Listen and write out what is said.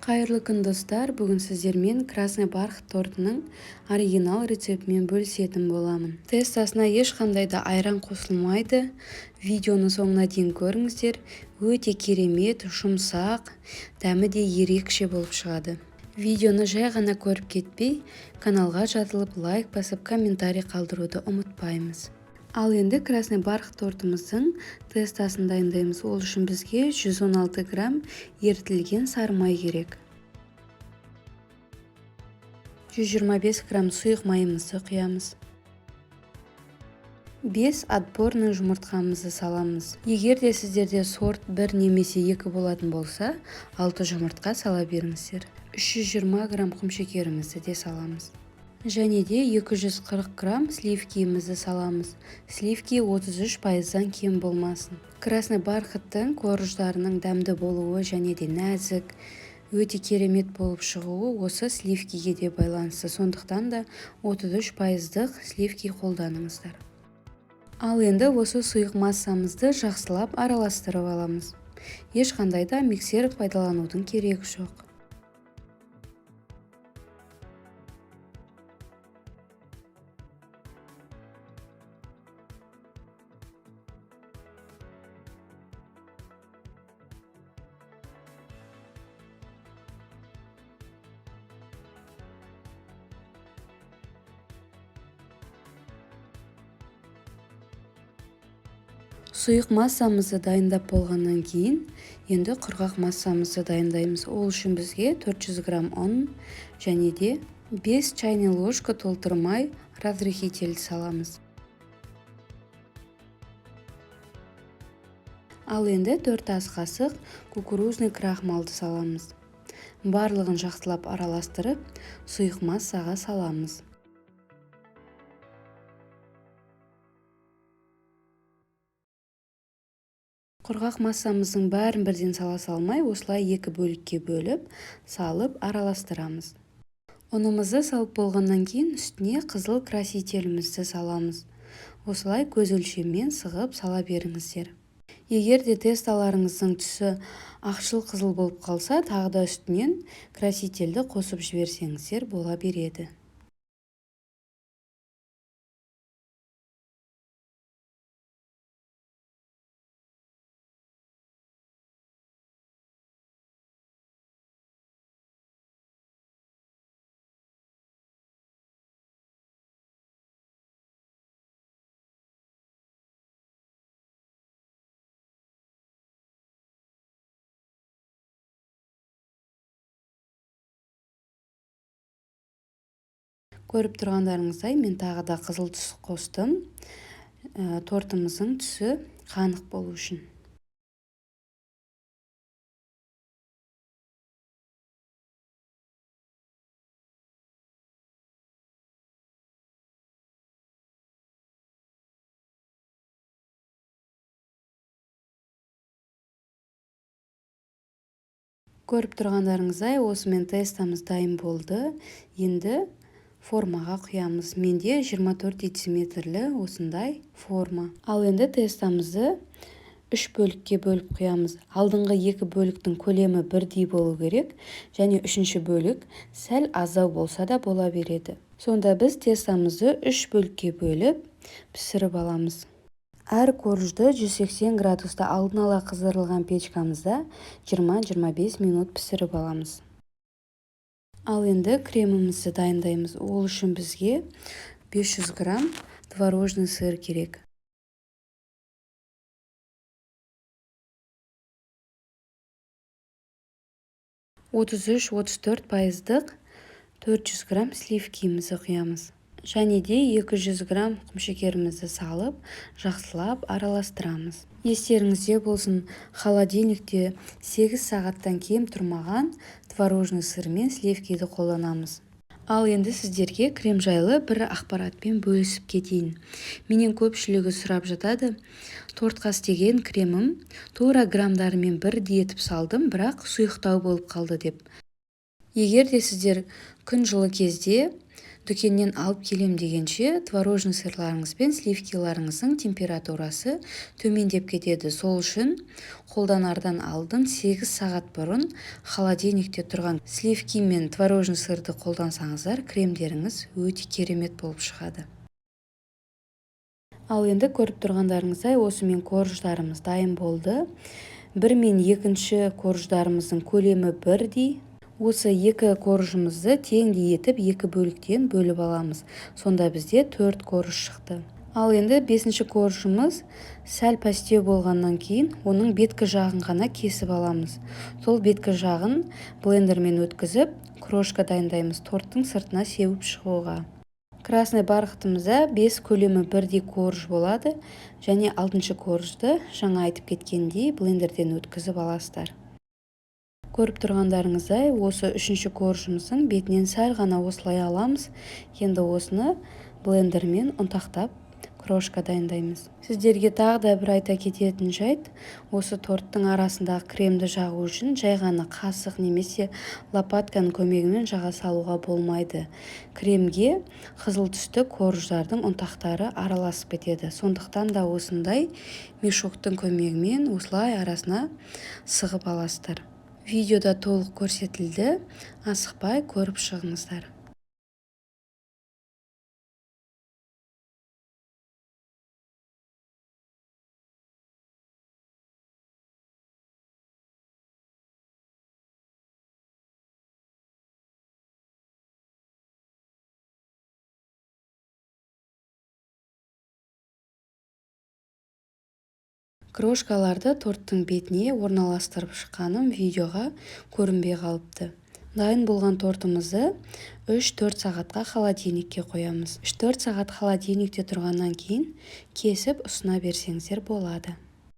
Қайырлы күн, достар! Бүгін сіздермен «Красный бархат» тортының оригинал рецептімен бөлісетін боламын. Тестосына ешқандай да айран қосылмайды. Видеоны соңына дейін көріңіздер. Өте керемет, жұмсақ, дәмі де ерекше болып шығады. Видеоны жай ғана көріп кетпей, каналға жазылып, лайк басып, комментарий қалдыруды ұмытпаймыз. Ал енді «Красный бархат» тортымыздың тестосын дайындаймыз. Ол үшін бізге 116 грамм ерітілген сары май керек. 125 грамм сұйық майымызды құямыз. 5 отборный жұмыртқамызды саламыз. Егер де сіздерде сорт 1 немесе 2 болатын болса, 6 жұмыртқа сала беріңіздер. 320 грамм құмшекерімізді де саламыз. Және де 240 грамм сливкиімізді саламыз. Сливки 33%-дан кем болмасын. «Красный бархаттың» корждарының дәмді болуы және де нәзік, өте керемет болып шығуы осы сливкиге де байланысты. Сондықтан да 33%-дық сливки қолданыңыздар. Ал енді осы сұйық массамызды жақсылап араластырып аламыз. Ешқандай да миксер пайдаланудың керегі жоқ. Сұйық массамызды дайындап болғаннан кейін, енді құрғақ массамызды дайындаймыз. Ол үшін бізге 400 грамм ұн және де 5 чайный ложка толтырмай разрыхитель саламыз. Ал енді 4 ас қасық кукурузный крахмалды саламыз. Барлығын жақсылап араластырып, сұйық массаға саламыз. Құрғақ массамыздың бәрін бірден сала салмай, осылай екі бөлікке бөліп салып араластырамыз. Ұнымызды салып болғаннан кейін, үстіне қызыл красителімізді саламыз. Осылай көз өлшеммен сығып сала беріңіздер. Егер де тестоларыңыздың түсі ақшыл қызыл болып қалса, тағы да үстінен красительді қосып жіберсеңіздер бола береді. Көріп тұрғандарыңыздай, мен тағы да қызыл түс қостым, тортымыздың түсі қанық болу үшін. Көріп тұрғандарыңыздай, осымен тестомыз дайын болды. Енді формаға құямыз. Менде 24 дециметрлі осындай форма. Ал енді тестомызды үш бөлікке бөліп құямыз. Алдыңғы екі бөліктің көлемі бірдей болу керек және үшінші бөлік сәл аздау болса да бола береді. Сонда біз тестомызды үш бөлікке бөліп пісіріп аламыз. Әр коржды 180 градуста алдын ала қыздырылған печкамызда 20-25 минут пісіріп аламыз. Ал енді кремімізді дайындаймыз. Ол үшін бізге 500 грамм творожный сыр керек. 33-34%-дық 400 грамм сливкиімізді құямыз және де 200 грамм құмшекерімізді салып, жақсылап араластырамыз. Естеріңізде болсын, холодильникте 8 сағаттан кем тұрмаған творожный сыр мен сливкиді қолданамыз. Ал енді сіздерге крем жайлы бір ақпаратпен бөлісіп кетейін. Менен көпшілігі сұрап жатады: тортқа істеген кремім тура граммдарымен бірдей етіп салдым, бірақ сұйықтау болып қалды деп. Егер де сіздер күн жылы кезде Дүкеннен алып келем дегенше, творожный сырларыңыз бен сливкиларыңыздың температурасы төмендеп кетеді. Сол үшін қолданардан алдын 8 сағат бұрын холодильникте тұрған сливки мен творожный сырды қолдансаңыздар, кремдеріңіз өте керемет болып шығады. Ал енді көріп тұрғандарыңыздай, осымен корждарымыз дайын болды. Бір мен екінші корждарымыздың көлемі бірдей. Осы екі коржымызды теңдей етіп екі бөліктен бөліп аламыз. Сонда бізде 4 корж шықты. Ал енді бесінші коржымыз сәл пәстеу болғаннан кейін оның беткі жағын ғана кесіп аламыз. Сол беткі жағын блендермен өткізіп, крошка дайындаймыз торттың сыртына сеуіп шығуға. Красный бархатымызда 5 көлемі бірдей корж болады және алтыншы коржды жаңа айтып кеткендей блендерден өткізіп аласыздар. Көріп тұрғандарыңыздай, осы үшінші коржымыздың бетінен сәл ғана осылай аламыз. Енді осыны блендермен ұнтақтап крошка дайындаймыз. Сіздерге тағы да бір айта кететін жайт, осы торттың арасындағы кремді жағу үшін жай ғана қасық немесе лопатканың көмегімен жаға салуға болмайды. Кремге қызыл түсті корждардың ұнтақтары араласып кетеді. Сондықтан да осындай мешоктың көмегімен осылай арасына сығып аласыздар. Видеода толық көрсетілді, асықпай көріп шығыңыздар. Крошкаларды торттың бетіне орналастырып шыққаным видеоға көрінбей қалыпты. Дайын болған тортымызды 3-4 сағатқа холодильникке қоямыз. 3-4 сағат холодильникте тұрғаннан кейін кесіп ұсына берсеңіздер болады.